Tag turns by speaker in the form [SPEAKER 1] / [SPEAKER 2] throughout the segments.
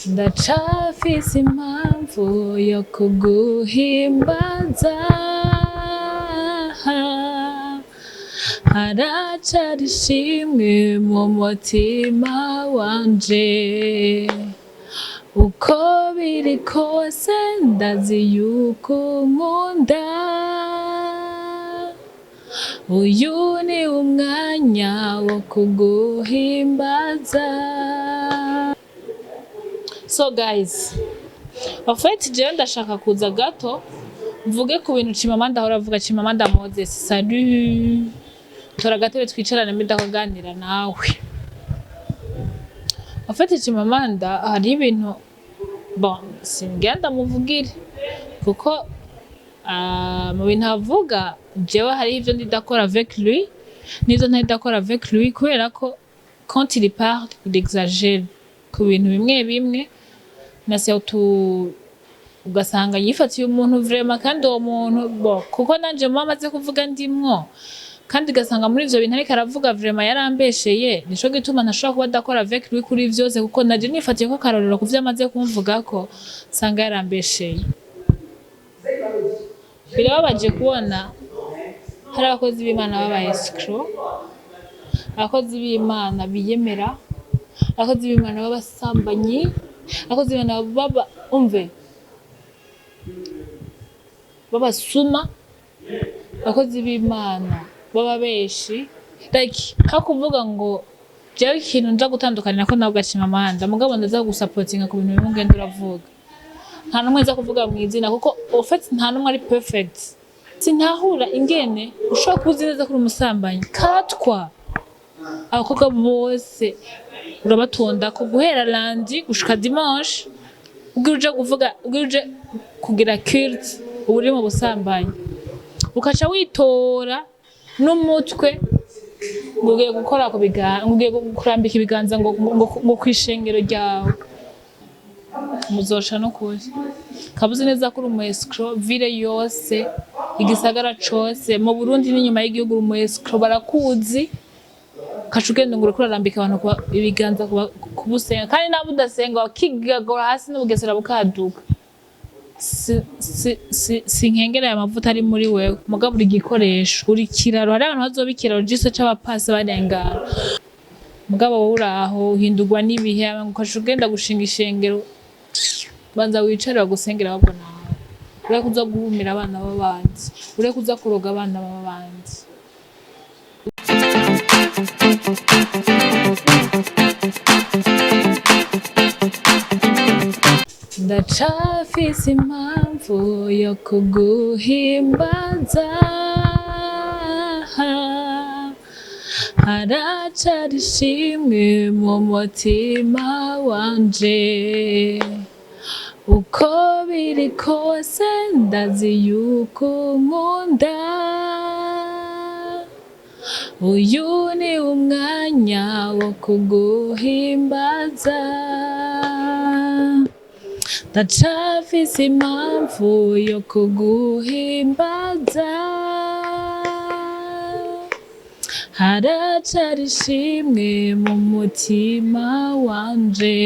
[SPEAKER 1] Ndacafise impamvu yo kuguhimbaza. Haracari ishimwe mu mutima wanje. Uko biri kose, ndazi yuko unkunda. Uyu ni umwanya wo kuguhimbaza. So guys, en fait jewe ndashaka kuza gato mvuge ku bintu Chimamanda ahora avuga. Chimamanda Moses, salut. Tora agatebe twicarane, mbe ndakuganira nawe. En fait Chimamanda hari ibintu, bon, singira ndamuvugire kuko mu bintu avuga jewe hari ivyo ndi d'accord avec lui n'ivyo ntari d'accord avec lui, kubera ko quand il parle, il exagère ku bintu bimwe bimwe, na surtout ugasanga yifatiye umuntu vraiment, kandi uwo muntu, bon, kuko nanje muba amaze kuvuga ndimwo, kandi ugasanga muri ivyo bintu ariko aravuga vraiment yarambesheye. Nico gituma ntashobora kuba d'accord avec lui kuri vyose, kuko naje nifatiye ko akarorero kuvyo amaze kumvugako nsanga yarambesheye. Birababaje kubona hari abakozi b'Imana b'aba escrocs, abakozi b'Imana biyemera, abakozi b'Imana b'abasambanyi, abakozi b'Imana baba, umve, b'abasuma, abakozi b'Imana b'ababeshi. Like nka kuvuga ngo jewe ikintu nja gutandukanira ko nawe Gacimamanda, mugabo ndaza gusapotinga ku bintu bimwe ugenda uravuga. Nta n'umwe nza kuvuga mu izina, kuko au fait nta n'umwe ari perfect. Sintahura ingene ushobora kuba uzi neza ko uri umusambanyi katwa, abakobwa bose urabatonda ko guhera lundi gushika dimanche, ubwira uje kuvuga, ubwira uje kugira culte, uba uri mu busambanyi, ukaca witora n'umutwe ngo ugiye gukora ku biganza, ngo ugiye kurambika ibiganza ngo kw'ishengero ryawe. Muzosha no kuri kabuze neza ko uri umu escroc. Ville yose, igisagara cose mu Burundi n'inyuma y'igihugu, uri umu escroc, barakuzi. Ukaca ugenda ngo uriko urarambika abantu ibiganza kubusenga, kandi nabo udasenga wakigagora hasi n'ubugesera bukaduka. Sinkengera aya mavuta ari muri wewe, mugabo uri igikoresho, uri ikiraro. Hari abantu bazoba ikiraro jise c'abapasi barengana, mugabo wowe uraho uhindurwa n'ibihe, ukaca ugenda gushinga ishengero. Banza wicare bagusengera ahubwo nawe ureke uza guhumira abana b'abandi, ureke uza kuroga abana b'abandi. Ndacafise impamvu yo kuguhimbaza. Haracari ishimwe mu mutima wanje. Uko biri kose, ndazi yuko unkunda. Uyu ni umwanya wo kuguhimbaza. Ndacafise impamvu yo kuguhimbaza. Haracari ishimwe mu mutima wanje.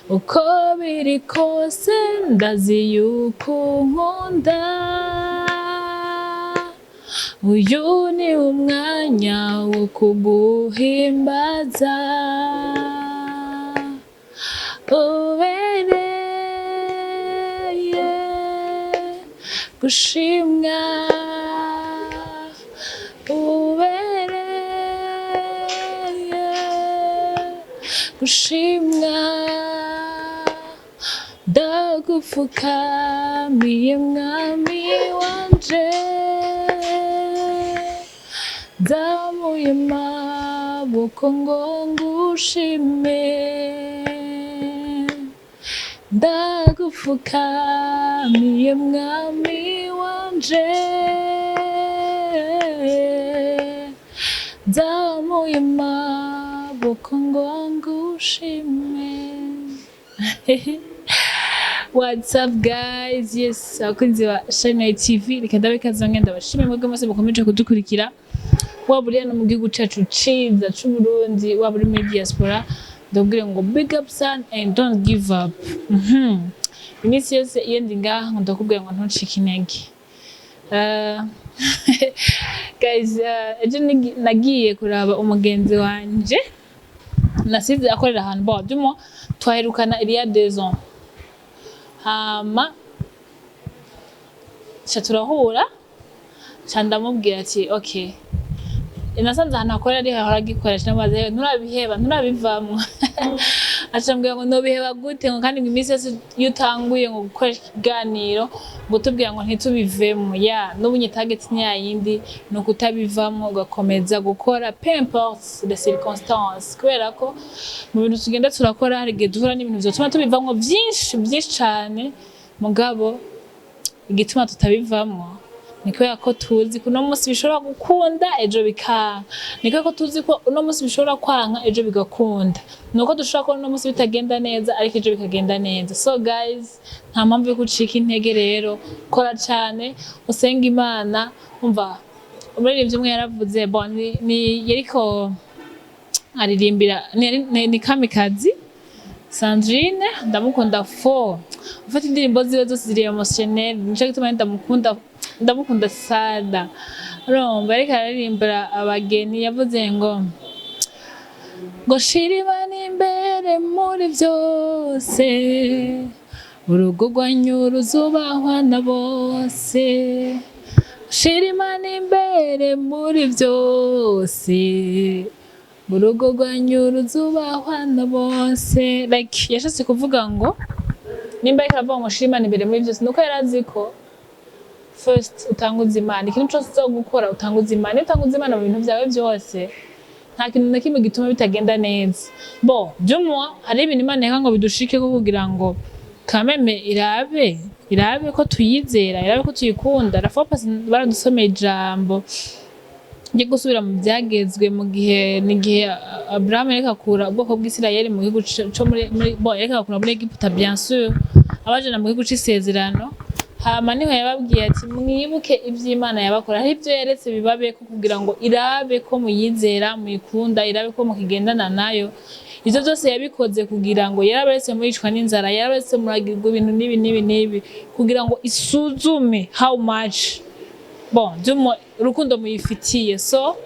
[SPEAKER 1] Uko biri kose, ndazi yuko unkunda. Uyu ni umwanya wo kuguhimbaza. Ubereye gushimwa, ubereye gushimwa. Ndagupfukamiye mwami wanje, nzamuye amaboko ngo ngushime. Ndagupfukamiye mwami wanje, nzamuye amaboko ngo ngushime. What's up guys? Yes, abakunzi ba Shine TV, reka ndabe ikaze ngenda bashime mwebwe mwese mukomeje kudukurikira, waba uri hano mu gihugu cacu ciza c'Uburundi, waba uri muri diaspora. Ndabwire ngo big up son and don't give up. Iminsi yose iyo ndi ngaha ngo ndakubwira ngo ntucike intege. Guys, ejo nagiye kuraba umugenzi wanje nasize akorera ahantu, bon, du moins twaherukana il y a 2 ans. Hama ca turahura, ca ndamubwira ati okay, nasanze ahantu akorera ariho ahora agikorera. Ndamubaza: "Yewe, nturabiheba, nturabivamwo?" Aca ambwira ngo nobiheba gute, ngo kandi ngo iminsi yose iyo utanguye ngo gukoresha ikiganiro ngo tubwira ngo ntitubivemo. Ya n'ubu nye target ni yayindi, ni ukutabivamwo, ugakomeza gukora peu importe les circonstances, kubera ko mu bintu tugenda turakora hari igihe duhura n'ibintu vyotuma tubivamwo vyinshi vyinshi cane. Mugabo igituma tutabivamwo ni kubera ko tuzi ko uno munsi bishobora gukunda, ejo bikanka. Ni kubera ko tuzi ko uno munsi bishobora kwanka, ejo bigakunda. Ni uko dushobora kubona uno munsi bitagenda neza, ariko ejo bikagenda neza. So guys, nta mpamvu yo gucika intege. Rero kora cane, usenge Imana. Umva, umuririmbyi umwe yaravuze, bon, ni yariko aririmbira ni Kamikazi Sandrine, ndamukunda fo ufata indirimbo ziwe zose ziri émotionnel, nico gituma ndamukunda, ndamukunda sana. Urumva, ariko araririmbira abageni, yavuze ngo shira Imana imbere muri byose, urugo rwanyu ruzubahwa na bose. Shira Imana imbere muri byose, urugo rwanyu ruzubahwa na bose. Like, yashatse kuvuga ngo nimba ariko aravuga ngo shira Imana imbere muri byose, nuko yari azi ko first utanguza Imana. Ikintu cyose uza gukora utanguza Imana. Iyo utanguza Imana mu bintu byawe byose, nta kintu na kimwe gituma bitagenda neza. Bon, du moins hari ibintu Imana yeka ngo bidushikeko kugira ngo kameme irabe ko tuyizera, irabe ko tuyikunda. La fois passée baradusomeye ijambo ryo gusubira mu byagezwe, mu gihe n'igihe Abraham yariko akura ubwoko bw'Isirayeli mu gihugu co muri, bon, yariko akura muri Egiputa, bien sûr, abajana mu gihugu c'isezerano. Hama niho yababwiye ati mwibuke ivy'Imana yabakora, hari ibyo yaretse bibabeko kugira ngo irabe ko muyizera, muyikunda, irabe ko mukigendana nayo. Ivyo byose yabikoze kugira ngo, yarabaretse muricwa n'inzara, yarabaretse muragirwa ibintu n'ibi n'ibi n'ibi, kugira ngo isuzume how much, bon, by'umo urukundo muyifitiye. So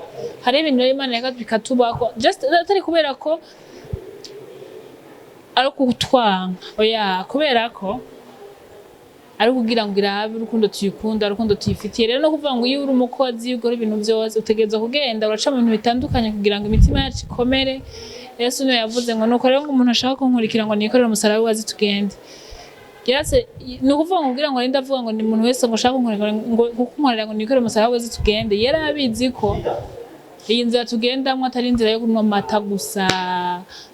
[SPEAKER 1] hari ibintu rero Imana reka bikatubako, just atari kubera ko ari ukutwanka, oya, kubera ko ari kugira ngo irabe urukundo tuyikunda, urukundo tuyifitiye. Rero no kuvuga ngo iyo uri umukozi, iyo ukora ibintu byose, utegerezwa kugenda uraca mu bintu bitandukanye kugira ngo imitima yacu ikomere. Yesu niwe yavuze ngo nuko rero ngo umuntu ashaka kunkurikira ngo nikorere umusaraba we aze tugende. Yarase ni ukuvuga ngo kugira ngo arinde avuga ngo ni umuntu wese ngo ashaka kunkurikira ngo kunkorera ngo nikorere umusaraba we aze tugende, yari abizi ko iyi nzira tugendamwo atari inzira yo kunywa amata gusa,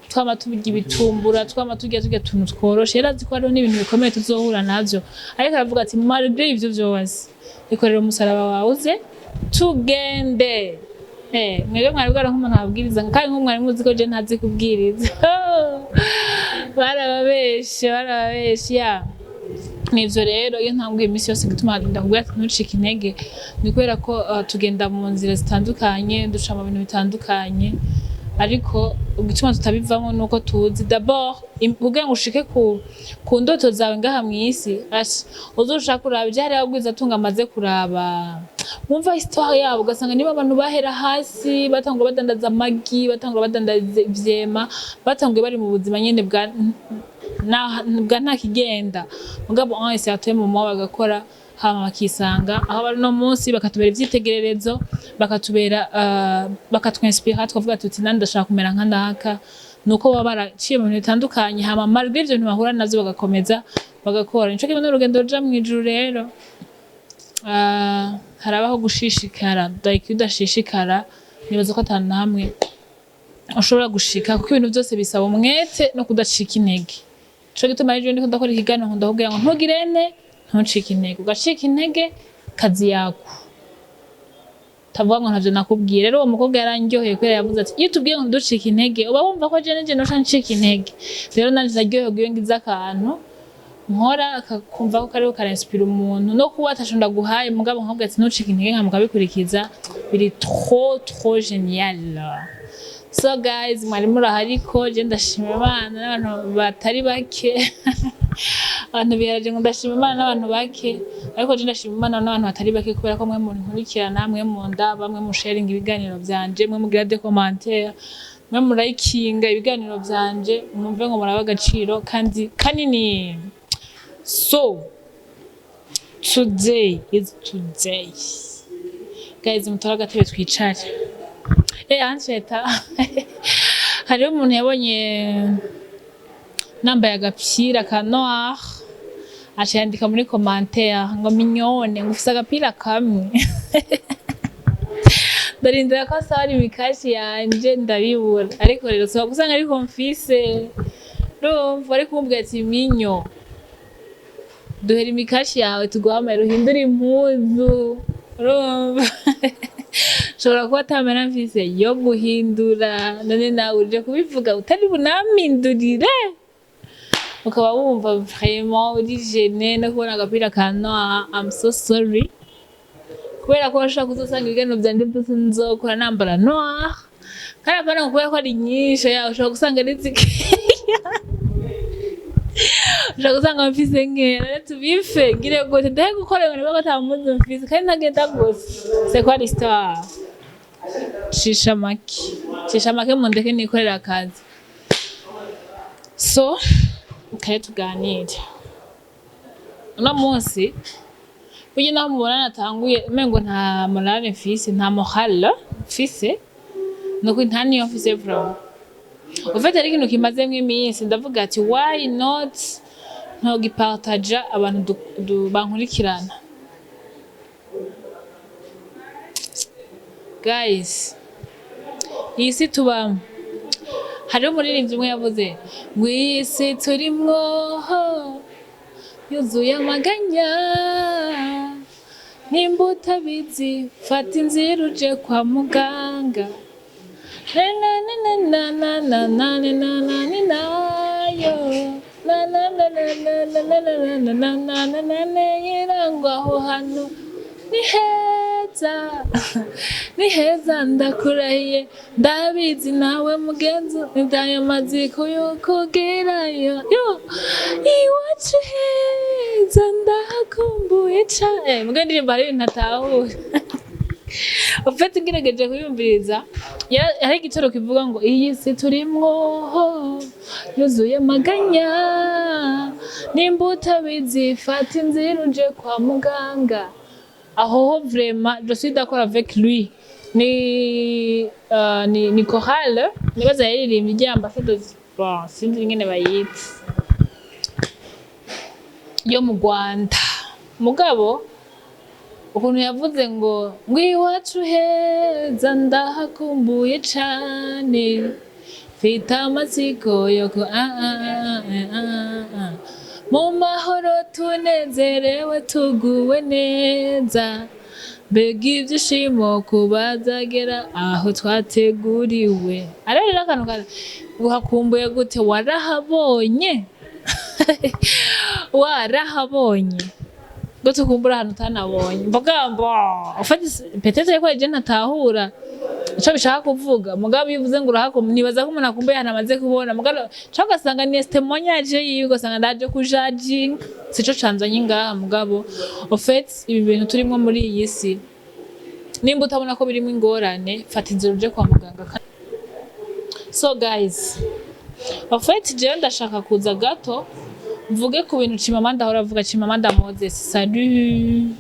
[SPEAKER 1] twama turya ibitumbura, twama turya utuntu tworoshe. Yari azi ko hariho n'ibintu bikomeye tuzohura navyo, ariko aravuga ati malgré ivyo vyose, ikorera umusaraba wawe uze tugende. Mwebwe mwari bwara nk'umuntu ababwiriza, kandi nk'umwari muzi ko je ntazi kubwiriza. Barababeshe, barababeshe. Ya, nivyo rero, iyo ntanguye iminsi yose gituma ndakubwira ati ntucike intege, ni kubera ko tugenda mu nzira zitandukanye, duca mu bintu bitandukanye, ariko igituma tutabivamo nuko tuzi d'abord kugira ngo ushike ku ndoto zawe ngaha mw'isi, asha uzoshaka kuraba ivyo hariho abagwizatunga amaze kuraba, wumva histoire yabo, ugasanga niba abantu bahera hasi, batangura badandaza amagi, batangura badandaza ivyema, batanguye bari mu buzima nyene bwa nta kigenda, mugabo un certain moment bagakora, hama bakisanga aho bari uno munsi, bakatubera ivyitegererezo, bakatubera bakatwinspira, tukavuga tuti nandi ndashaka kumera nka naka. Nuko baba baraciye mu bintu bitandukanye, hama malgré ivyo bintu bahura navyo bagakomeza bagakora. Nico kimwe n'urugendo ruja mw'ijuru. Rero harabaho gushishikara. Like, iyo udashishikara, nibaza ko ata namwe ushobora gushika, kuko ibintu byose bisaba umwete no kudacika intege. Nico gituma rero ndiko ndakora ikiganiro nkunda kubwira ngo ntugirene, ntucike intege. Ugacika intege, kazi yako tavuga ngo ntavyo nakubwiye. Rero uwo mukobwa yarandyoheye kubera yavuze ati iyo tubwiye ngo ntiducike intege, uba wumva ko je nije noca ncika intege. Rero nanje ndaryoherwa iyo ngize akantu nkora akakumva ko kariho karinspira umuntu, no kuba ataco ndaguhaye, mugabo nkabwira ati ntucike intege, nka mukabikurikiza, biri trop trop génial. So guys, mwari muraho, ariko je ndashima Imana n'abantu batari bake. Abantu biharaje ngo ndashima Imana n'abantu bake, ariko je ndashima Imana n'abantu batari bake, kubera ko mwe munkurikirana, mwe mundaba, mwe musharinga ibiganiro vyanje, mwe mugira des commentaires, mwe murayikinga ibiganiro vyanje, mwumve ngo muraba agaciro kandi kanini. So today is today, guys. Mutore agatebe twicare. Ansheta hariho umuntu yabonye nambaye agapira ka noir, aca yandika muri commentaire ngo: "Mignone, ngo ufise agapira kamwe." Ndarindira ko asaba imikashi yanje, ndabibura. Ariko rero soba gusanga ariko mfise, urumva ari kumbwira ati: "Minyo, duhera imikashi yawe, tuguhamare uhindure impuzu." Urumva nshobora kuba atamera mfise yo guhindura. None nawe uje kubivuga utari bunampindurire, ukaba wumva vraiment uri gêné no kubona agapira ka noir. I'm so sorry, kubera ko bashobora kuzosanga ibiganiro vyanje vyose nzokora nambara noir, kandi apana ngo kubera ko ari nyinshi. Ya, ushobora gusanga ari zikeya, ushobora gusanga mfise nkeya. Rero tubife ngire gute? Ndahe gukora ngo niba ata mpuzu mfise kandi ntagenda gusa. C'est quoi l'histoire? Cisha make, cisha make, mundeke nikorera akazi. So kare tuganire uno munsi. Burya naho mubona natanguye umengo nta morale mfise, nta morale mfise, nuko nta niyo mfise vraiment. Ufite ari ikintu kimazemwo iminsi, ndavuga ati: "Why not ntogipartaja abantu bankurikirana?" Guys, iyi si tubamo, hariho umuririmbyi umwe yavuze ngo iyi si turimwo yuzuye amaganya, nimba utabizi fata inzira uje kwa muganga. Na na na na na na na na na na na na yo na na na na na na na na na na na na na na yirangwa. Aho hantu ni heza, ni heza, ndakurahiye, ndabizi nawe mugenzi, ndayo maziko yo kugerayo yo iwacu heza, ndahakumbuye cane. Muga ndirimbo hari ibintu ntatahura. Ufite ugerageje kuyumviriza, hari igitoro kivuga ngo iyi si turimwo yuzuye amaganya, nimba utabizi fata inzira uje kwa muganga. Aho ho vraiment je suis d'accord avec lui. Ni chorale nibaza yaririmbye ijya ambassadors, bon, sinzi ingene bayita, yo mu Rwanda. Mugabo ukuntu yavuze ngo iwacu heza ndahakumbuye cane, mfite amatsiko yo ku ah, ah, ah, ah, ah. Mu mahoro tunezerewe tuguwe neza, mbega ibyishimo kubazagera aho twateguriwe. Ariko rero akantu uhakumbuye gute? Warahabonye, warahabonye gute ukumbura ahantu utanabonye? Mvuga mbo ufite peut-être ko je ntatahura ico bishaka kuvuga. Mugabo iyo uvuze ngo urahakumbuye, nibaza ko umuntu akumbuye ahantu amaze kubona. Mugabo canke ugasanga ni témoignage yiwe, ugasanga ndaje kujajinga, sico canzanye ngaha. Mugabo au fait ibi bintu turimwo muri iyi si, nimba utabona ko birimo ingorane, fata inzira uje kwa muganga. So guys, au fait jewe ndashaka kuza gato mvuge ku bintu Chimamanda ahora avuga. Chimamanda Moses, salut,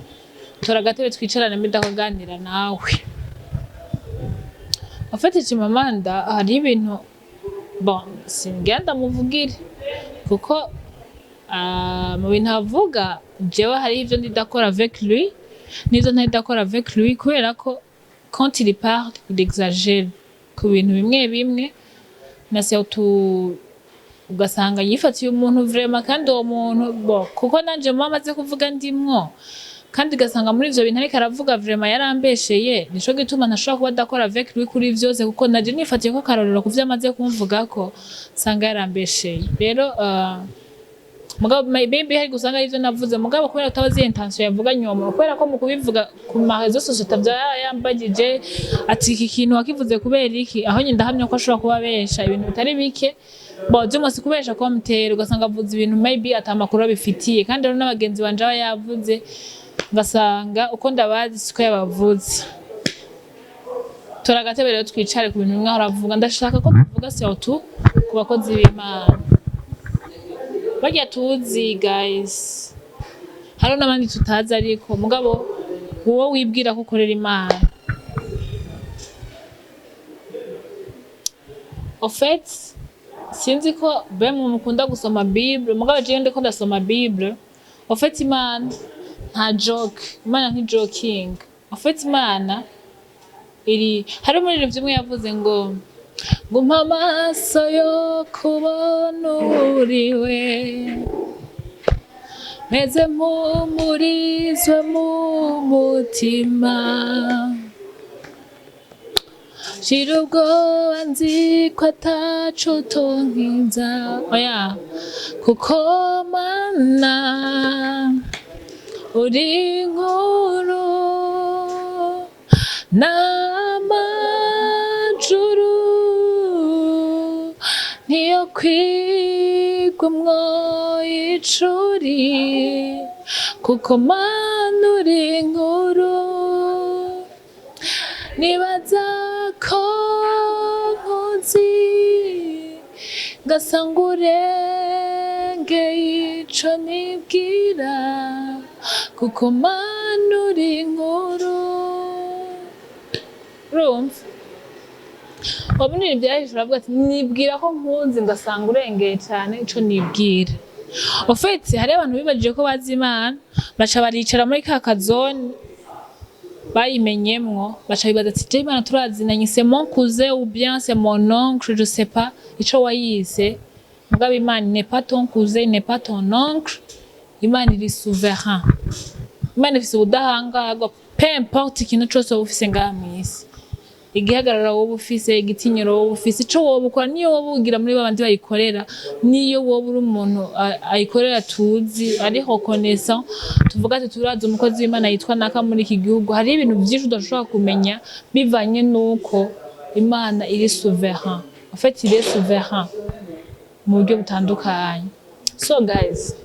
[SPEAKER 1] tora agatebe twicarane mbe ndakuganira nawe. Au fait Chimamanda hari ibintu, bon, singira ndamuvugire kuko mu bintu avuga jewe hariho ivyo ndi d'accord avec lui n'ivyo ntari d'accord avec lui, kubera ko quand il parle, il exagère ku bintu bimwe bimwe, na surtout ugasanga yifatiye umuntu vraiment, kandi uwo muntu, bon, kuko nanje muba amaze kuvuga ndimwo, kandi ugasanga muri ivyo bintu ariko aravuga vraiment yarambesheye. Nico gituma ntashobora kuba d'accord avec lui kuri vyose, kuko naje nifatiye ko akarorero kuvyo amaze kumvugako nsanga yarambesheye. Rero Mugabo maybe hari gusanga arivyo navuze, mugabo kubera utabazi intention yavuganye uwo muntu, kubera ko mu kubivuga ku ma réseaux sociaux atavyo yambagije ati iki kintu wakivuze kubera iki, aho nyine ndahamya ko ashobora kuba abesha ibintu bitari bike. Bo by'umunsi kubesha komutera, ugasanga avuze ibintu maybe ata makuru abifitiye. Kandi rero n'abagenzi banje aba yavuze, ngasanga uko ndabazi siko yabavuze. Tora agatebe rero twicare ku bintu bimwe aravuga. Ndashaka ko tuvuga surtout ku bakozi b'Imana barya tuzi, guys. Hariho n'abandi tutazi, ariko mugabo wowe wibwira ko ukorera Imana, au fait sinzi ko bemwe mukunda gusoma Bible, mugabo jewe ndiko ndasoma Bible. Au fait Imana nta joke, Imana nti joking. Au fait Imana iri hari umuririmbyi umwe yavuze ngo mpa amaso yo kubona uriwe, meze mpumurizwe mu mutima, shira ubwoba nzi ko ataco utonkiza, oya, kuko Mana uri nkuru n'amajuru niyo kwigwamwo icuri, kuko Mana uri nkuru. Nibaza ko nkuzi, ngasanga urengeye ico nibwira, kuko Mana uri nkuru. Urumva uwo munini byahise uravuga ati nibwira ko nkunzi, ngasanga urengeye cyane ico nibwira. Au fait hariho abantu bibajije ko bazi Imana, baca baricara muri ka kazone bayimenyemwo, baca bibaza ati je Imana turazinanye, c'est mon cousin ou bien c'est mon oncle, je sais pas ico wayise. Mugabo Imana n'est pas ton cousin, n'est pas ton oncle. Imana iri souverain, Imana ifise ubudahangarwa. Peu importe ikintu cose woba ufise ngaha mw'isi, igihagararo woba ufise, igitinyiro woba ufise, ico woba ukora, niyo woba ugira muri babandi bayikorera, niyo woba uri umuntu ayikorera tuzi, ari reconnaissant, tuvuga ati turazi umukozi w'Imana yitwa naka muri iki gihugu, hariho ibintu vyinshi udashobora kumenya bivanye n'uko Imana iri souverain. En fait il est souverain mu buryo butandukanye. So guys,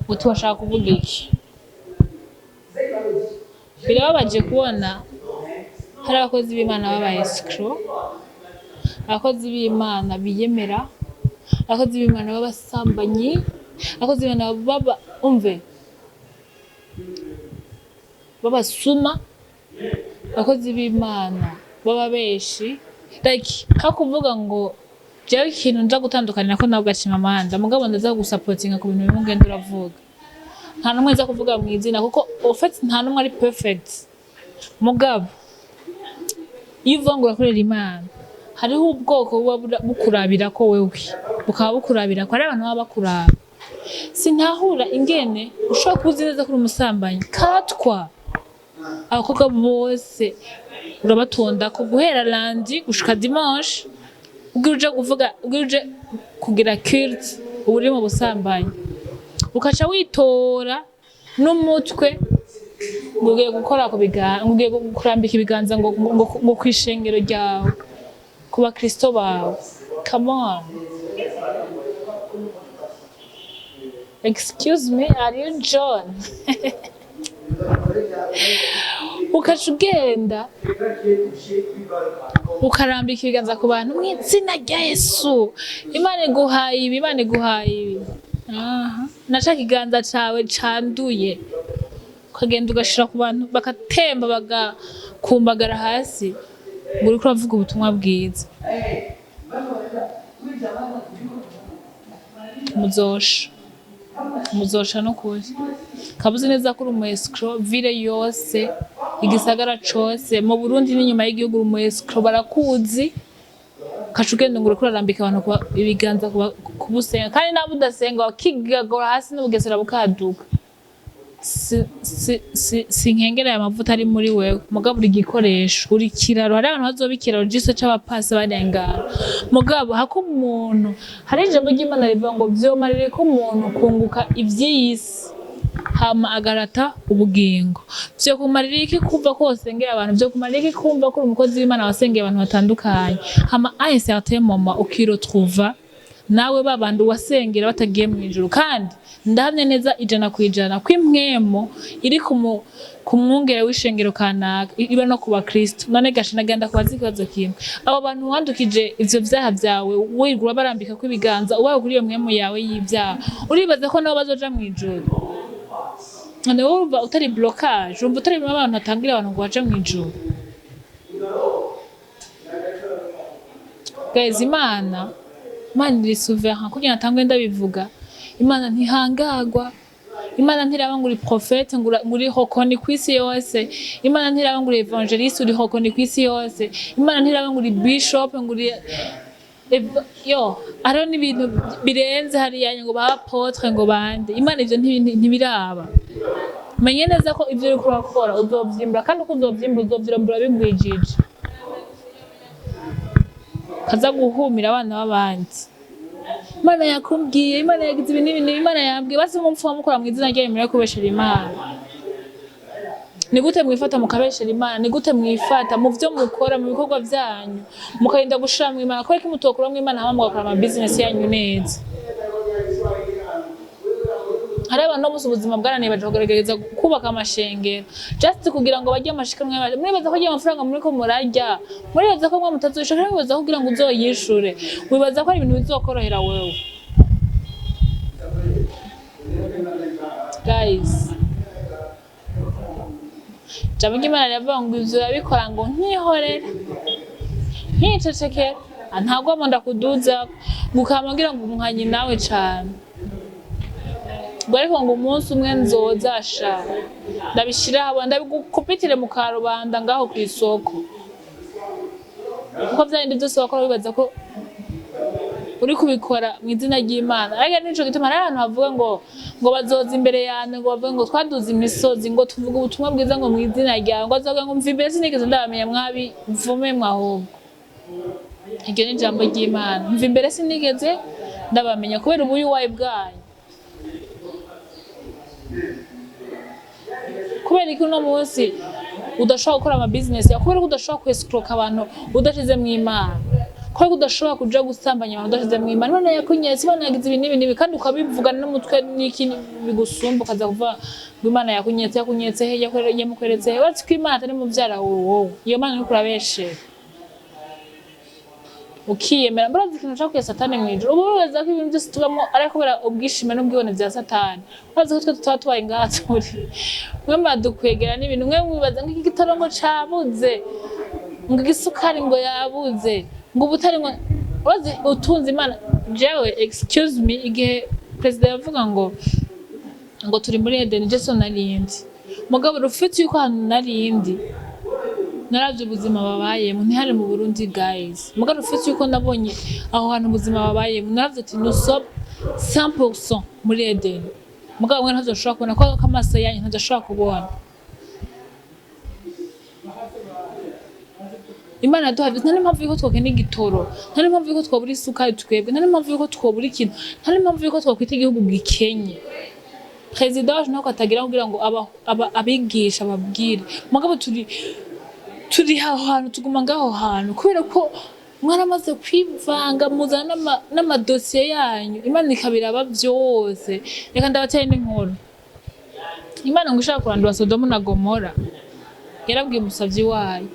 [SPEAKER 1] uti washaka kuvuga iki? Birababaje kubona hari abakozi b'Imana b'aba escrocs, abakozi b'Imana biyemera, abakozi b'Imana b'abasambanyi, abakozi b'Imana baba umve b'abasuma, abakozi b'Imana b'ababeshi. Like nka kuvuga ngo jewe ikintu nja gutandukanira ko nawe ugacima amanda, mugabo ndaza gusapotinga ku bintu bimwe ugenda uravuga. Nta n'umwe nza kuvuga mu izina, kuko au fait nta n'umwe ari perfect. Mugabo iyo uvuga ngo urakorera Imana, hariho ubwoko buba bukurabira ko wewe, bukaba bukurabira ko ari abantu baba bakuraba. Sintahura ingene ushobora kuba uzi neza ko uri umusambanyi katwa, abakobwa bose urabatonda ko guhera lundi gushika dimanche, ubwira uje kuvuga, ubwira uje kugira culte, uba uri mu busambanyi, ukaca witora n'umutwe ngo ugiye gukora ku biganza, ngo ugiye kurambika ibiganza ngo kw'ishengero ryawe, ku bakristo bawe. Come on, excuse me, are you John? Ukaca ugenda ukarambika ibiganza ku bantu mu izina rya Yesu, Imana iguhaye ibi, Imana iguhaye ibi. Aha naca ikiganza cawe canduye, ukagenda ugashira ku bantu bakatemba bagakumbagara hasi, ngo uriko uravuga ubutumwa bwiza. Muzosha, muzosha n'ukuri. Kabuze neza ko uri umu escroc. Ville yose, igisagara cose mu Burundi n'inyuma y'igihugu, uri umu escroc, barakuzi. Ukaca ugenda ngo uriko urarambika abantu ibiganza kubusenga, kandi nabo udasenga bakigagora hasi n'ubugesera bukaduka. Sinkengera aya mavuta ari muri wewe, mugabo uri igikoresho, uri ikiraro. Hari abantu bazoba ikiraro jise c'abapasi barengana. Mugabo hako umuntu, hari ijambo ry'Imana rivuga ngo vyomarire ko umuntu kunguka ivy'iyi si hama agarata ubugingo. Vyo kumarira iki kumva ko wosengera abantu? Vyo kumarira iki kumva ko uri umukozi w'Imana, wasengeye abantu batandukanye, hama à un certain moment ukiretrouva nawe babandi wasengera batagiye mu ijuru? Kandi ndahamya neza 100% ko impwemo iri ku mwungere w'ishengero kanaka iba no ku bakristo. None gashe nagenda kubaza ikibazo kimwe: abo bantu wandukije ivyo vyaha vyawe, wirwa urabarambika ko ibiganza, ubaye kuri iyo mpwemu yawe y'ivyaha, uribaza ko nabo bazoja mu ijuru? None wowe urumva utari blocage? Urumva utari mu abantu batangira abantu ngo baje mu ijuru? Guys, Imana iri souverain. Kugira natangwe ndabivuga, Imana ntihangagwa. Imana ntiraba ngo uri prophète, ngo uri hokoni kw'isi yose. Imana ntiraba ngo uri évangéliste, uri hokoni kw'isi yose. Imana ntiraba ngo uri bishop, ngo uri yo, hariho n'ibintu birenze hariya ngo ba apôtre, ngo bande. Imana ivyo ntibiraba. Menye neza ko ivyo uriko urakora uzovyimbura, kandi uko uzovyimbura, uzovyimbura bigwijije, kaza guhumira abana b'abandi. Imana yakumbwiye, Imana yagize ibi n'ibi n'ibi, Imana yambwiye. Basi mupfa mukora mu izina ryayo, mureke kubeshera Imana. Ni gute mwifata mukabeshera Imana? Ni gute mwifata mu vyo mukora, mu bikorwa vyanyu, mukarinda gushira mu Imana? Kubera ko mutokora mu Imana, hama mugakora ama business yanyu neza. Hari abantu no musi ubuzima bwarananiye, baja kugerageza kubaka amashengero just kugira ngo barye amashikanwa y'abantu. Muribaza ko ayo mafaranga muriko murarya, muribaza ko mwe mutazoyishura? Muribaza ko kugira ngo uzoyishure, wibaza ko ari ibintu bizokorohera wewe? Guys, ijambo ry'Imana riravuga ngo ivyo urabikora ngo nkihorera, nkicecekera, ntagwamo ndakuduza, ngo ukama ngira ngo umuhanyi nawe cane, ngo ariko ngo umunsi umwe nzoza sha ndabishira aho, ndabigukupitire mu karubanda ngaho kw'isoko, kuko vyabindi vyose wakora wibaza ko uri kubikora mu izina ry'Imana. Ariko nico gituma hari abantu bavuga ngo bazoza imbere yanjye, ngo bavuge ngo twaduze imisozi, ngo tuvuge ubutumwa bwiza ngo mu izina ryawe, ngo azovuga ngo mva imbere, sinigeze ndabamenya, mwabi mvume mwahubwo. Iryo ni ijambo ry'Imana: mva imbere, sinigeze ndabamenya, kubera ubuyuwayi bwanyu. Kubera ko uno munsi udashobora gukora ama business yawe, kubera ko udashobora kwescroka abantu udashize mu Imana, kubera ko udashobora kuja gusambanya abantu udashize mu Imana. Imana yakunyeretse, Imana yagize ibi n'ibi n'ibi, kandi ukabivuga n'umutwe n'iki bigusumba, ukaza kuvuga ngo Imana yakunyeretse. Yakunyeretse he? Yamukweretse he? Uretse ko Imana atari muvyara wawe wowe, iyo Mana uriko urabeshera ukiyemera. Murazi ikintu cakuye Satani mw'ijuru? Ubu wibaza ko ibintu byose tubamo ari kubera ubwishime n'ubwibone vya Satani? Urazi ko twe tutaba tubaye ngaha turi, mwe muradukwegera n'ibintu. Mwe mwibaza ngo iki gitoro ngo cabuze, ngo igisukari ngo yabuze, ngo ubutari, ngo urazi utunze Imana. Jewe, excuse me, igihe perezida yavuga ngo turi muri Edeni, je so narindi, mugabo rufite yuko ahantu narindi naravye ubuzima babayemo, ntihari mu Burundi, guys. Mugabo rufite yuko nabonye aho hantu ubuzima babayemo, naravuze ati nous sommes 100% muri Edeni. Mugabo mwe ntazoshobora kubona ko amaso yanyu ntazoshobora kubona. Imana yaduhaye, nta n'impamvu yuko twokena igitoro, nta n'impamvu yuko twobura isukari twebwe, nta n'impamvu yuko twobura ikintu, nta n'impamvu yuko twokwita igihugu gikenye. Perezida wacu ntako atagira kugira ngo abigisha ababwire. Mugabo turi aho hantu, tuguma ngaho hantu kubera ko mwaramaze kwivanga, muzana n'amadosiye yanyu, Imana ikabiraba vyose. Reka ndabateye n'inkuru. Imana ngo ishaka kurandura Sodomu na Gomora, yarabwiye umusavyi wayo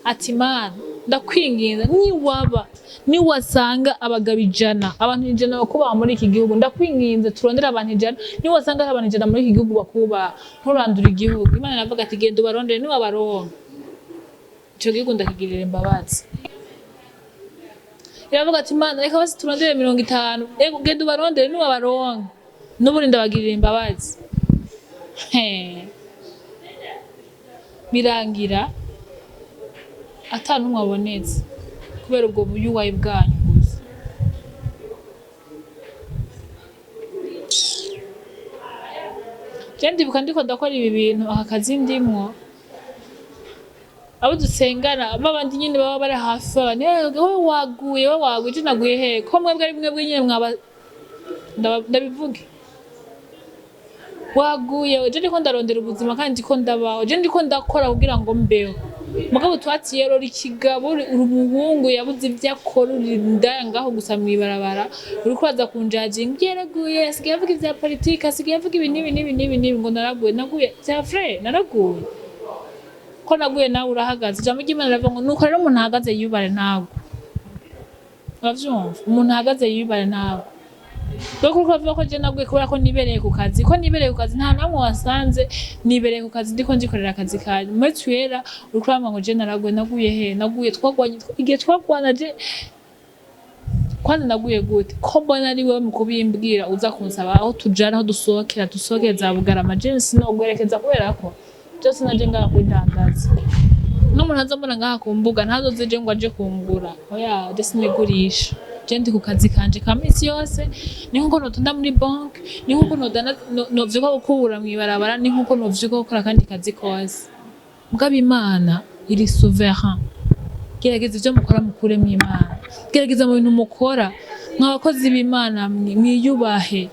[SPEAKER 1] ati: "Mana, ndakwinginze, niwaba niwasanga abagabo 100, abantu 100 bakubaha muri iki gihugu, ndakwinginze turondere abantu 100, niwasanga hari abantu 100 muri iki gihugu bakubaha, nturandure igihugu." Imana iravuga ati: "Genda ubarondere, niwabaronka ico gihugu ndakigirira imbabazi." Iravuga ati: "Imana, reka basi turondere 50." "Ego, genda ubarondere, niwabaronka n'ubundi ndabagirira imbabazi." He. Birangira ata n'umwe abonetse kubera ubwo buyuwayi bwanyu gusa. Je ndibuka ndiko ndakora ibi bintu, aka kazi ndimwo, abo dusengana babandi nyene baba bari hafi baba: "Eh, wowe waguye, wowe waguye." Je naguye he, ko mwebwe ari mwebwe nyene mwaba ndabivuge waguye? Je ndiko ndarondera ubuzima kandi ndiko ndabaho. Je ndiko ndakora kugira ngo mbeho. Mugabo twatiye rora ikigabo, uri umuhungu yabuze ivyo akora, uri indaya ngaho gusa mw'ibarabara, uriko uraza kunjajinga: "Yaraguye, asigaye avuga ivya politike, asigaye avuga ibi n'ibi n'ibi n'ibi n'ibi." Ngo naraguye? Naguye vya vrai? Naraguye ko naguye, nawe urahagaze. Ijambo ry'Imana riravuga ngo nuko rero umuntu ahagaze yubare ntabwo. Uravyumva? Umuntu ahagaze yubare ntabwo. Rero kuko bavuga ko je naguye kubera ko nibereye ku kazi, ko nibereye ku kazi, nta namwe wasanze nibereye ku kazi, ndiko njikorera akazi kanje muri twera. Uriko urambwira ngo je naraguye. Naguye he? Naguye twagwanye igihe twagwana. Je kwanza naguye gute, ko mbona ari wewe mu kubimbwira uza kunsaba aho tujana, aho dusohokera, dusohokere za Bugarama? Je sinogwerekeza kubera ko byose naje ngaha kwidandaza. N'umuntu aza mbona ngaha ku mbuga ntazoze je ngo aje kungura. Oya, je sinigurisha. Je ndi ku kazi kanje ka misi yose. Ni nkuko notonda muri banke, ni nkuko nodana novyuka gukubura mw'ibarabara, ni nkuko novyuka gukora akandi kazi kose. Mugabo Imana iri souverain. Gerageza ivyo mukora mukuremwo Imana. Gerageza mu bintu mukora, mwa bakozi b'Imana, mwiyubahe.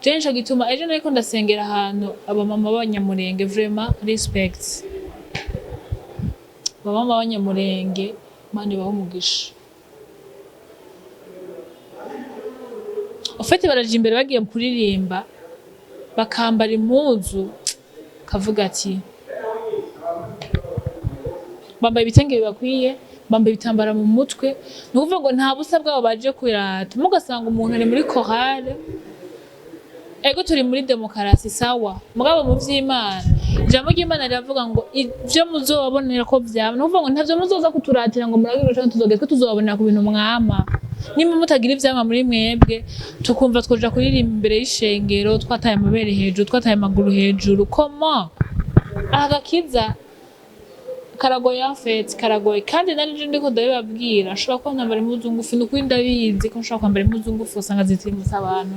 [SPEAKER 1] Je nico gituma ejo nariko ndasengera ahantu abamama b'Abanyamurenge. Vraiment, respect abamama b'Abanyamurenge, Imana ibahe umugisha. Ufite baraja imbere bagiye kuririmba, bakambara impuzu, kavuga ati bambaye ibitenge bibakwiye, bambaye ibitambara mu mutwe. Ni ukuvuga ngo nta busa bwabo baje kurata. Mugasanga umuntu ari muri chorale. Ego, turi muri demokarasi, sawa. Mugabo mu vy'Imana, ijambo ry'Imana riravuga ngo ivyo muzobabonera ko vyama. Ni ukuvuga ngo ntavyo muzoza kuturatira ngo murabwira canke tuzogera, twe tuzobabonera ku bintu mwama. Nimba mutagira ivyama muri mwebwe, tukumva twoja kuririmba imbere y'ishengero twataye amabere hejuru, twataye amaguru hejuru, comment? Aha gakiza karagoye, en fait karagoye. Kandi nari ndiko ndabibabwira, nshobora kuba nambara impuzu ngufi. Ni ukuri ndabizi ko nshobora kwambara impuzu ngufi usanga zitirimutse abantu.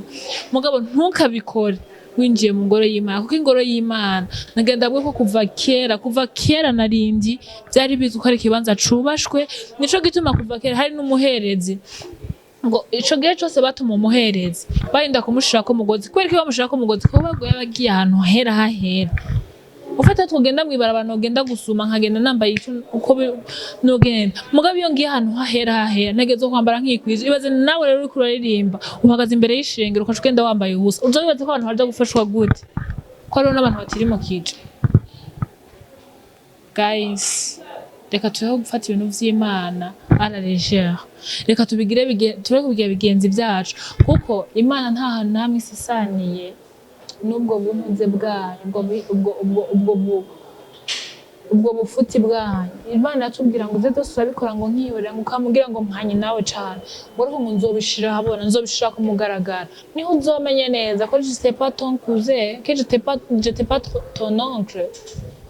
[SPEAKER 1] Mugabo ntukabikore winjiye mu ngoro y'Imana, kuko ingoro y'Imana nagenda bwe ko kuva kera, kuva kera narindi byari bizwi ko ari ikibanza cubashwe. Nico gituma kuva kera hari n'umuherezi. Ngo ico gihe cose batuma umuherezi, barinda kumushirako umugozi. Kubera ko bamushirako umugozi, kuko bagoye bagiye ahantu hera hahera. Ufata twogenda mw'ibarabara, nogenda gusuma nkagenda nambaye ico uko nogenda. Mugabo iyo ngiye ahantu hahera hahera, ntegerezwa kwambara nkikwije. Ibaze nawe rero uriko uraririmba, uhagaze imbere y'ishengero, ukaca ugenda wambaye ubusa. Uza wibaza ko abantu baja gufashwa gute, ko hariho n'abantu batirimukije? Guys, reka tubeho gufata ibintu vy'Imana à la légère. Reka tubigire tureke kubigira bigenzi vyacu, kuko Imana nta hantu namwe isisaniye n'ubwo buntuze bwayo, ubwo bi- ubwo ubwo ubwo bu- ubwo bufuti bwanyu. Imana yatubwira ngo ivyo byose urabikora ngo nkihorera, ngo ukamubwira ngo mpanye nawe cane, ngo ariko ngo nzobishira ahabona, nzobishira ku mugaragaro, niho uzomenye neza ko je sais pas ton cousin, que je t'ai pas ton oncle.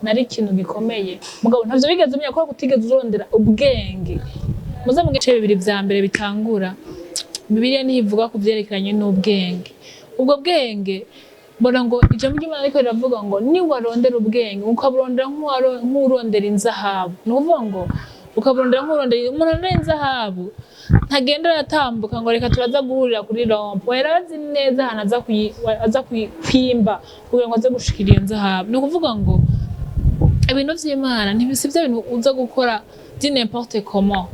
[SPEAKER 1] Nari ikintu gikomeye, mugabo ntavyo bigeze umenya ko kutigeze urondera ubwenge. Muze mu gice bibiri vya mbere bitangura Bibiliya, niho ivuga ku vyerekeranye n'ubwenge. Ubwo bwenge mbona ngo ijambo ry'Imana ariko riravuga ngo niwarondera ubwenge, ukaburondera nk'urondera inzahabu. Ni ukuvuga ngo ukaburondera nk'urondera, umuntu arondera inzahabu ntagenda aratambuka ngo reka turaza guhurira kuri rond-point. Yarazi neza ahantu aza kwimba kugira ngo aze gushikira iyo nzahabu. Ni ukuvuga ngo ibintu vy'Imana ntibisi vya bintu uza gukora di n'importe comment.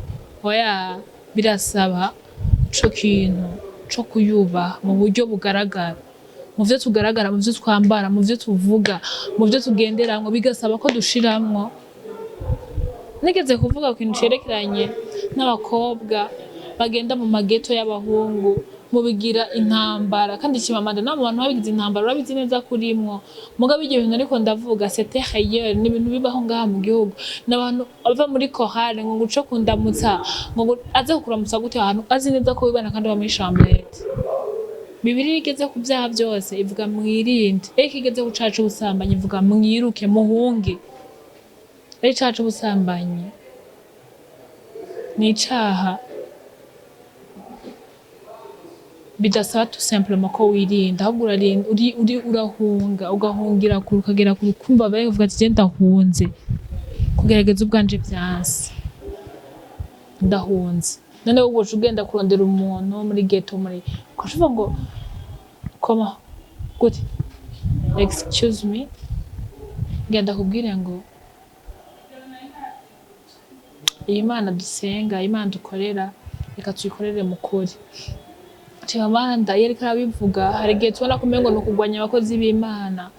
[SPEAKER 1] Oya, birasaba ico kintu co kuyubaha mu buryo bugaragara, mu vyo tugaragara, mu vyo twambara, mu vyo tuvuga, mu vyo tugenderamwo. Bigasaba ko dushiramwo. Nigeze kuvuga ku kintu cerekeranye n'abakobwa bagenda mu mageto y'abahungu, mubigira intambara. Kandi Chimamanda no mu bantu babigize intambara, urabizi neza kurimwo. Mugabo ibyo bintu ariko ndavuga, c'était réel, ni ibintu bibaho ngaha mu gihugu. N'abantu bava muri chorale ngo nguce kundamutsa, ngo aze kukuramutsa gute ahantu azi neza ko wibana kandi uba muri chambrette? Bibiliya igeze ku vyaha byose ivuga mwirinde, ariko igeze ku caha c'ubusambanyi ivuga mwiruke, muhunge. Rero icaha c'ubusambanyi ni icaha. Bidasaba tout simplement ko wirinda, ahubwo urarinda uri urahunga, ugahungira kure, ukagera kure, ukumva bavuga ati: "Je ndahunze kugerageza ubwanje, vyanse, ndahunze." None wowe uca ugenda kurondera umuntu muri ghetto, muri ukaca ngo koma gute? Excuse me, ngenda kubwire ngo iyi Mana dusenga, Imana dukorera, reka tuyikorere mu kuri. Chimamanda iyo ariko arabivuga, hari igihe tubona ko umengo ni ukugwanya abakozi b'Imana,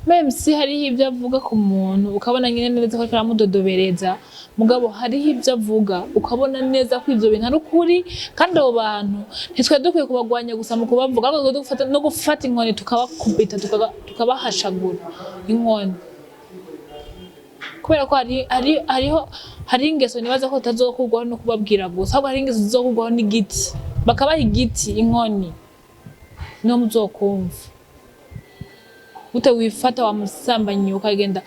[SPEAKER 1] même si hariho ibyo avuga ku muntu ukabona nyine neza ko ariko aramudodobereza. Mugabo hariho ibyo avuga ukabona neza ko ivyo bintu ari ukuri, kandi abo bantu ntitwari dukwiye kubagwanya gusa mu kubavuga, ahubwo no gufata inkoni tukabakubita, tukabahashagura inkoni, kubera ko hari ingeso nibaza ko zitazokurwaho no kubabwira gusa, ahubwo hari ingeso zizokurwaho n'igiti, bakabaha igiti, inkoni, niho muzokumva. Gute wifata wa musambanyi ukagenda?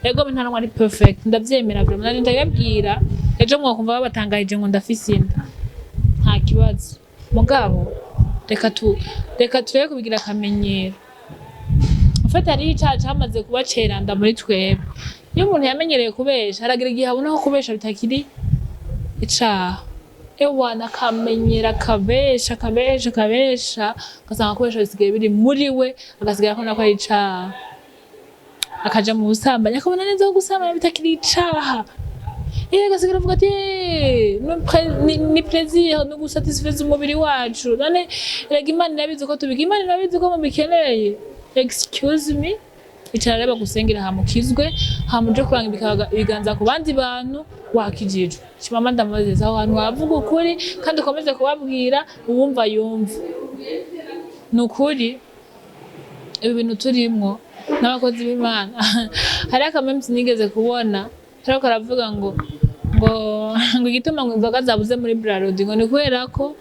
[SPEAKER 1] Ego, nta numwe ari perfect, ndavyemera vraiment. Nari ndabibabwira ejo, mwakumva babatangarije ngo ndafise inda, nta kibazo. Mugabo reka turebe kubigira akamenyero. Ufite hariho icaha camaze kuba ceranda muri twebwe. Iyo umuntu yamenyereye kubesha, haragira igihe abona ko kubesha bitakiri icaha. Ewana, akamenyera akabesha, akabesha, akabesha, ugasanga kubesha bisigaye biri muri we, agasigara akabona ko ari icaha, akaja mu busambanyi, akabona neza ko gusambana bitakiri icaha. Agasigara avuga ati: "Eh, ni plaisir, no gusatisfeza umubiri wacu." None erega Imana irabizi ko tubika, Imana irabizi ko mubikeneye. Excuse me, icara rero bagusengera, hamukizwe, hamuje kuranga ibiganza ku bandi bantu wakijijwe. Chimamanda ndamubazeza aho hantu wavuga ukuri, kandi ukomeze kubabwira, uwumva yumva. Ni ukuri, ibi bintu turimwo n'abakozi b'Imana, hariho akamemsi nigeze kubona kariko karavuga ngo igituma ngo inzoga zabuze muri Brarudi ngo ni kubera ko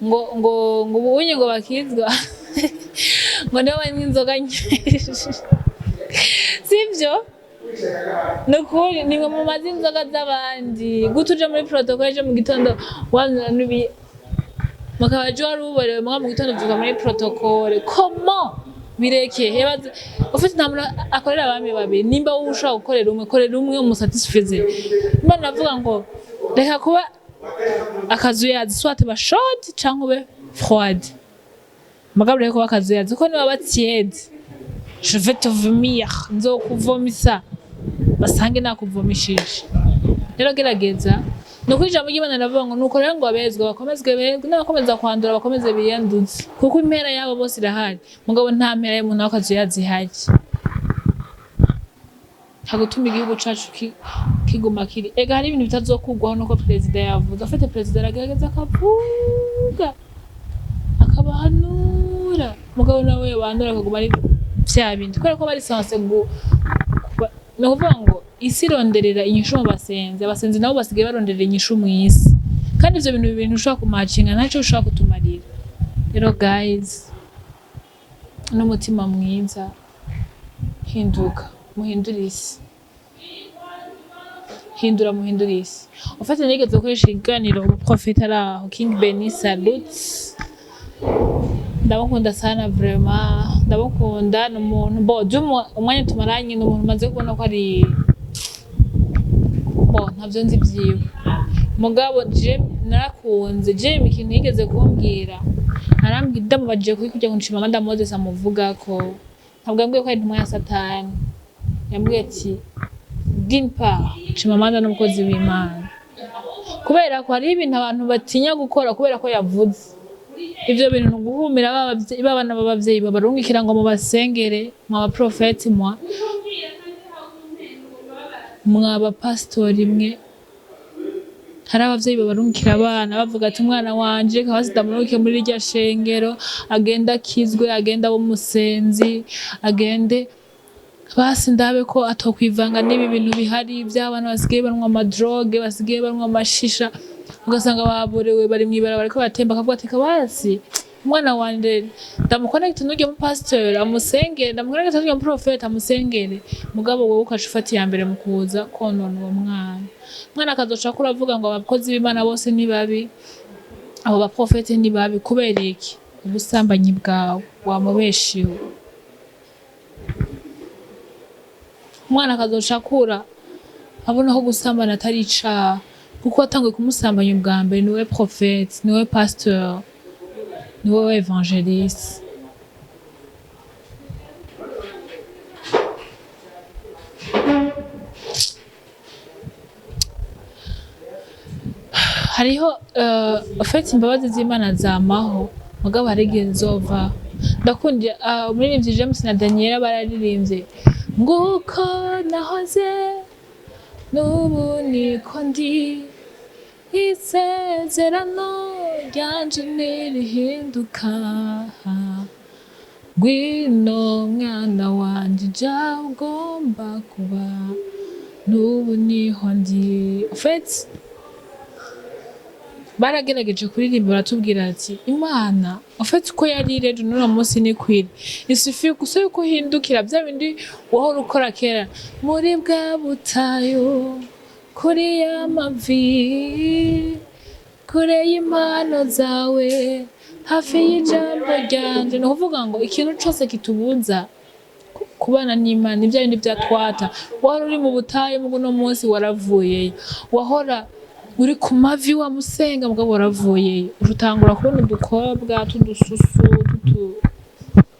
[SPEAKER 1] ngo ubunye ngo bakizwa ngo nibo banywa inzoga nyinshi. Sivyo, ni ukuri, nimwe mumaze inzoga z'abandi. Gute uje muri protocole ejo mu gitondo wanywa n'ibi, mukaba ejo wari uborewe, muga mu gitondo uvyuka muri protocole? Comment? Bireke hebaze. Ufite nta muntu akorera abami babiri. Nimba wowe ushobora gukorera umwe, korera umwe umusatisfize. Imana iravuga ngo reka kuba akazuyazi, soit ba chaude canke ube froide, mugabo reka kuba akazuyazi, kuko niba tiède, je vais te vomir, nzokuvomisa basange nakuvomishije. Rero gerageza. Ni ukuri, ijambo ry'Imana riravuga ngo nuko rero ngo abezwe bakomezwe bezwe, n'abakomeza kwandura bakomeze biyanduze, kuko impera yabo bose irahari. Mugabo nta mpera y'umuntu w'akazuyazi ihari. Nta gutuma igihugu cacu kiguma kiri. Ega hari ibintu bitazokugwaho nuko perezida yavuze. Afite perezida aragerageza akavuga, akabahanura, mugabo nawe bandura akaguma ari vya bindi, kubera ko bari censé ni ukuvuga ngo isi ironderera inyishu mu basenzi, abasenzi nabo basigaye baronderera inyishu mu isi, kandi ivyo bintu bibiri ntushobora kumacinga, ntaco ushobora kutumarira. Rero guys, n'umutima mwiza, hinduka muhindure isi, hindura muhindure isi. Ufate nigeze gukoresha ikiganiro umuprofeta ari aho, King Benny, salute, ndamukunda sana vraiment, ndamukunda. Ni umuntu bo umwanya tumaranye, ni umuntu maze kubona ko ari bo, ntavyo nzi vyiwe, mugabo je narakunze je ikintu yigeze kumbwira. Arambwira, ndamubajije kuri kugira ngo Chimamanda Moses amuvugako, ntabwo yambwiye ko ari intumwa ya Satani. Yambwiye ati: "D'une part, Chimamanda n'umukozi w'Imana, kubera ko hariho ibintu abantu batinya gukora kubera ko yavuze ivyo bintu, ni uguhumira babana b'abavyeyi babarungikira ngo mubasengere, mwa baprofeti, mwa bapasitori mwe. Hari abavyeyi babarungikira abana bavuga ati: 'Umwana wanje kabasi ndamurungike muri rya shengero, agende akizwe, agende abe umusenzi, agende basi ndabe ko atokwivanga n'ibi bintu bihari by'abana basigaye banywa amadroge, basigaye banywa amashisha, ugasanga baborewe bari mw'ibarabara bariko batemba.' Akavuga ati: 'Kabasi umwana wanje ndamukonekite n'urya mupasitori amusengere, ndamukonekite n'urya muprofeti amusengere.' Mugabo wowe ukaca ufata iya mbere mu kuza konona uwo mwana. Umwana akazoca akura avuga ngo abakozi b'Imana bose ni babi. Abo baprofete ni babi kubera iki? Ubusambanyi bwawe wamubeshiwe. Umwana akazoca akura abona ko gusambana atari icaha, kuko watanguye kumusambanya ubwa mbere niwe prophète, niwe pasteur, niwe évangéliste. Hariho en fait imbabazi z'Imana zamaho, mugabo hari igihe zizova. Ndakunda umuririmbyi James na Daniela bararirimbye nguko nahoze n'ubu niko ndi, isezerano ryanje ntirihinduka, ngwino mwana wanje ja ugomba kuba, n'ubu niho ndi. En fait baragerageje kuririmba baratubwira ati Imana en fait uko yari rero n'uno munsi ni kwiri, isufi gusa yuko uhindukira bya bindi wahora ukora kera muri bwa butayu, kuri ya mavi, kure y'impano zawe, hafi y'ijambo ryanje. Ni ukuvuga ngo ikintu cose kitubuza kubana n'Imana ni bya bindi byatwata. Wahora uri mu butayu, mugo uno munsi waravuyeyo. Wahora uri ku mavi wamusenga, mugabo waravuyeyo. Utangura kubona udukobwa tudususu tutu,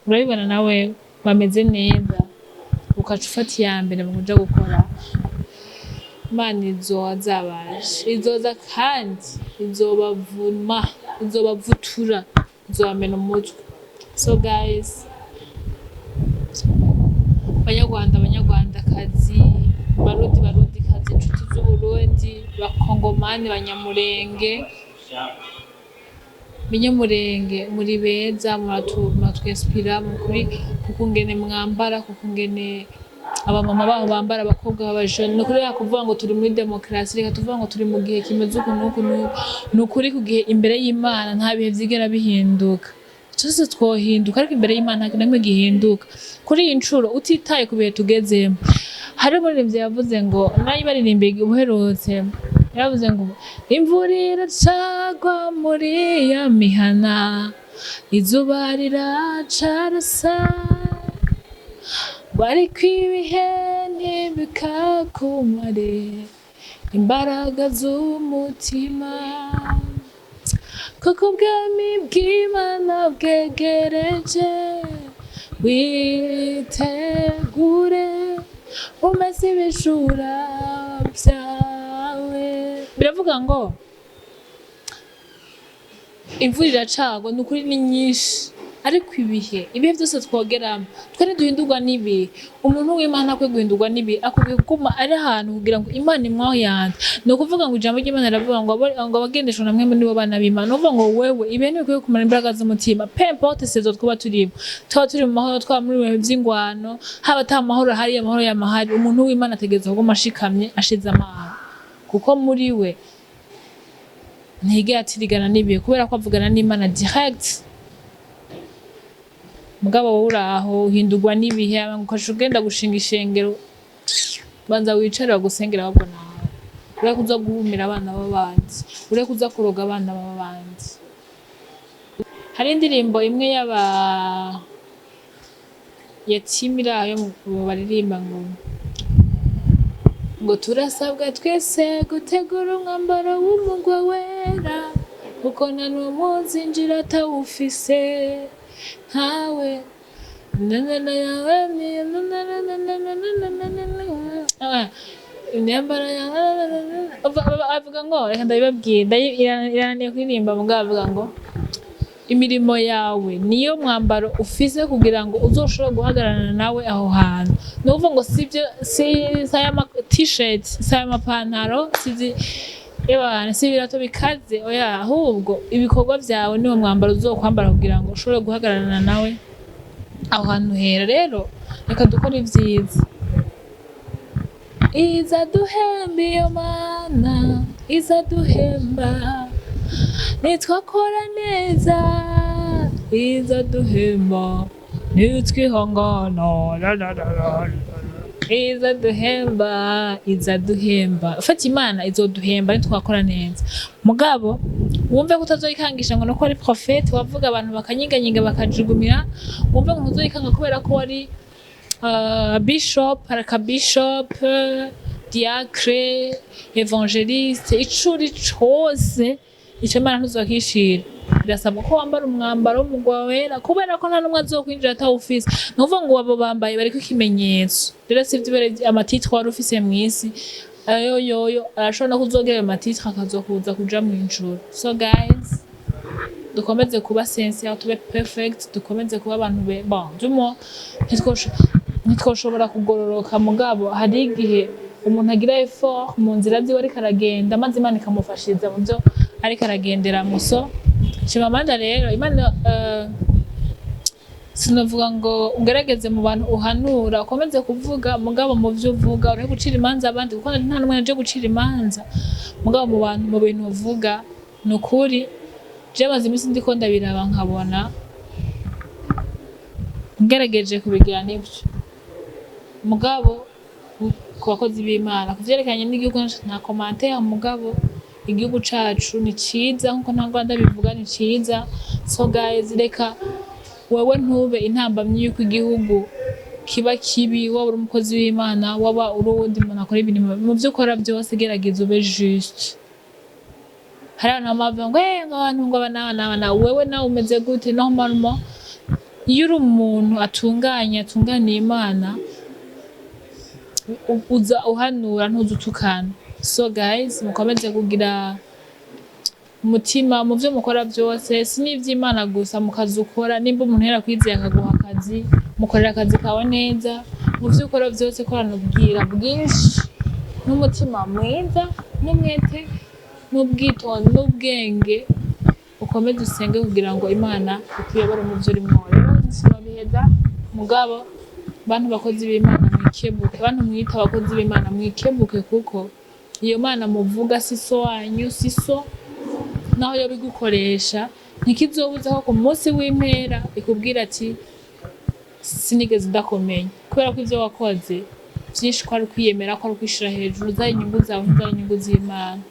[SPEAKER 1] urabibona nawe bameze neza, ukaca ufata iya mbere mu kuja gukora. Imana izoza zabaje, izoza kandi izobavuma, izobavutura, izobamena umutwe. So guys, Banyarwanda, Banyarwandakazi, Barundi, Barundikazi, inshuti z'Uburundi, Bakongomani, Banyamurenge, Binyamurenge, muri beza, muratwinspira mukuri kukungene mwambara, kukungene abamama baho bambara, abakobwa b'abajene. Ni ukuri kuvuga ngo turi muri demokarasi, reka tuvuga ngo turi mu gihe kimeze uku n'uku n'uku. Ni ukuri ku gihe imbere y'Imana nta bihe vyigera bihinduka. Twese twohinduka, ariko imbere y'Imana nta kintu na kimwe gihinduka. Kuri iyi ncuro utitaye ku bihe tugezemo, hari umuririmbyi yavuze ngo nayo baririmbiye ubuherutse, yaravuze ngo imvura iracagwa muri ya mihana, izuba riracarasa, ariko ibihe ntibikakumare imbaraga z'umutima, kuko ubwami bw'Imana bwegereje, witegure umese ibijura byawe. Biravuga ngo imvura iracagwa, ni ukuri ni nyinshi, ariko ibihe byose twogeramo twe ntiduhindurwa n'ibihe. Umuntu w'Imana akwiye guhindurwa n'ibihe, akwiye kuguma ari ahantu kugira ngo Imana imwoyanze. Ni ukuvuga ngo ijambo ry'Imana riravuga ngo ngo abagendeshwa namwe nibo bana b'Imana. Ni ukuvuga ngo wewe ibihe ntibikwiye kumara imbaraga z'umutima, peu importe saison twaba turimo, twaba turi mu mahoro, twaba muri bihe vy'ingwano, haba ata mahoro ahari, amahoro y'amahari, umuntu w'Imana ategerezwa kuguma ashikamye ashize amanga, kuko muri we ntigera atirigana n'ibihe, kubera ko avugana n'Imana direct. Mugabo wowe uraho uhindurwa n'ibihe, ukaca ugenda gushinga ishengero, banza wicare bagusengera ahubwo nawe ureke kuza guhumira abana b'abandi, ureke kuza kuroga abana b'abandi. Hari indirimbo imwe y'aba ya team iri aho yo baririmba ngo turasabwa twese gutegura umwambaro w'umugwa wera, kuko nta n'umwe uzinjira atawufise nkawe. Imyambaro avuga ngo reka ndabibabwira, irananiye kuririmba, mugabo avuga ngo imirimo yawe niyo mwambaro ufise kugira ngo uzoshobore guhagararana nawe aho hantu. Ni ukuvuga ngo sibyo, si aya ma t-shirt, si aya mapantaro, si ebana, si ibirato bikaze, oya, ahubwo ibikorwa vyawe niwo mwambaro uzokwambara kugira ngo ushobore guhagararana nawe aho hantu hera. Rero reka dukore ivyiza, iza duhemba iyo Mana, iza duhemba nitwakora neza, iza duhemba nitwihangana. La, la, la, la, la. Izaduhemba, izaduhemba. Fata, Imana izoduhemba nitwakora neza. Mugabo wumve ko utazoyikangisha ngo nuko ari prophète wavuga abantu bakanyiganyinga, bakajugumira. Wumve ngo ntuzoyikanga kubera ko wari bishop, archbishop, diacre, évangéliste, icuri cose ico Imana ntuzokishira. Birasabwa ko wambara umwambaro w'umugwa wera, kubera ko nta n'umwe azokwinjira atawufise. Ni ukuvuga ngo abo bambaye bariko ikimenyetso. Rero sivyo, ibere ama titres wari ufise mw'isi ayo yoyo arashobora no kuzogera ayo ma titres akazokubuza kuja mw'ijuru. So guys, dukomeze kuba sincere, tube perfect, dukomeze kuba abantu be bon. Du moins ntitwoshobora kugororoka, mugabo hari igihe umuntu agira effort mu nzira ziwe ariko aragenda, maze Imana ikamufashiriza mu byo ariko aragenderamo. So Chimamanda rero, Imana sinavuga ngo ugerageze mu bantu uhanura, ukomeze kuvuga, mugabo mu byo uvuga ureke gucira imanza abandi, kuko nta n'umwe aje gucira imanza. Mugabo mu bantu, mu bintu uvuga, ni ukuri je maze iminsi ndiko ndabiraba, nkabona ngerageje kubigira nibyo. Mugabo ku bakozi b'Imana, ku vyerekeranye n'igihugu, nta commentaire. Mugabo igihugu cacu ni ciza, nkuko nta Rwanda bivuga, ni ciza. So guys, reka wewe ntube intambamyi y'uko igihugu kiba kibi. Waba uri umukozi w'Imana, waba uri uwundi muntu akora ibintu, mu byo ukora byose gerageza ube juste. Hari abantu bama bavuga ngo ngo abantu ngo aba n'aba n'aba n'aba. Wewe nawe umeze gute? Normalement iyo uri umuntu atunganye, atunganiye Imana, uza uhanura, ntuza utukana. So guys, mukomeze kugira umutima mu byo mukora byose, si n'iby'Imana gusa, mu kazi ukora. Nimba umuntu yarakwizeye akaguha akazi, mukorera akazi kawe neza. Mu byo ukora byose, korana ubwira bwinshi n'umutima mwiza n'umwete n'ubwitonzi n'ubwenge. Ukomeze usenge kugira ngo Imana ikuyobore mu byo urimo. Rero sinobiheza. Mugabo bantu bakozi b'Imana, mwikebuke. Bantu mwita abakozi b'Imana, mwikebuke, kuko iyo Mana muvuga si so wanyu, si so. Naho yo bigukoresha, ntikizobuza ko ku munsi w'impera ikubwira ati: "Sinigeze ndakumenya", kubera ko ivyo wakoze vyinshi ko ari ukwiyemera, ko ari ukwishira hejuru, zari inyungu zawe, ntizari inyungu z'Imana.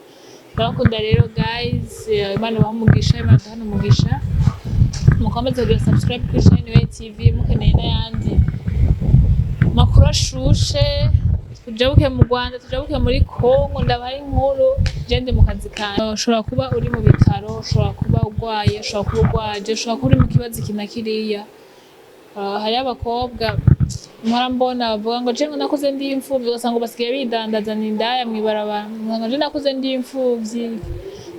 [SPEAKER 1] Ndabakunda rero guys. Imana ibahe umugisha, Imana iduhane umugisha. Mukomeze kugira subscribe kuri Shine Way TV. Mukeneye n'ayandi makuru ashushe, tujabuke mu Rwanda, tujabuke muri Congo, ndabaha inkuru. Je ndi mu kazi kanje. Ushobora kuba uri mu bitaro, ushobora kuba urwaye, ushobora kuba urwaje, ushobora kuba uri mu kibazo iki na kiriya. Hariyo abakobwa mpora mbona bavuga ngo je ngo nakuze ndi imfuvyi, ugasanga basigaye bidandaza, ni indaya mw'ibarabara. Ngo je nakuze ndi imfuvyi,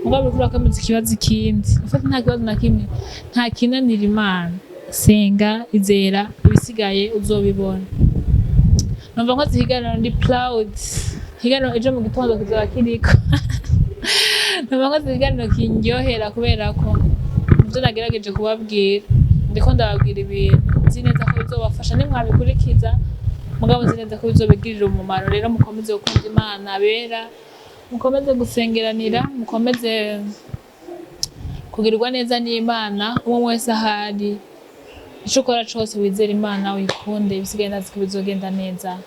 [SPEAKER 1] mugabo uriko urakemuza ikibazo ikindi. Ufite nta kibazo na kimwe, nta kinanira Imana. Senga, izera, ibisigaye uzobibona. Numva nkoze ikiganiro ndi proud. Ikiganiro ejo mu gitondo kizoba kiriko. Numva nkoze ikiganiro kindyohera, kubera ko muvyo nagerageje kubabwira, ndiko ndababwira ibintu nzi neza ko bizobafasha nimwabikurikiza, mugabo nzi neza ko bizobigirira umumaro. Rero mukomeze gukunda Imana bera, mukomeze gusengeranira, mukomeze kugirirwa neza n'Imana. Umwe wese ahari, ico ukora cose wizere Imana, uyikunde, ibisigaye ndazi ko bizogenda neza.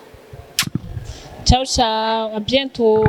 [SPEAKER 1] Ciao ciao, à bientôt.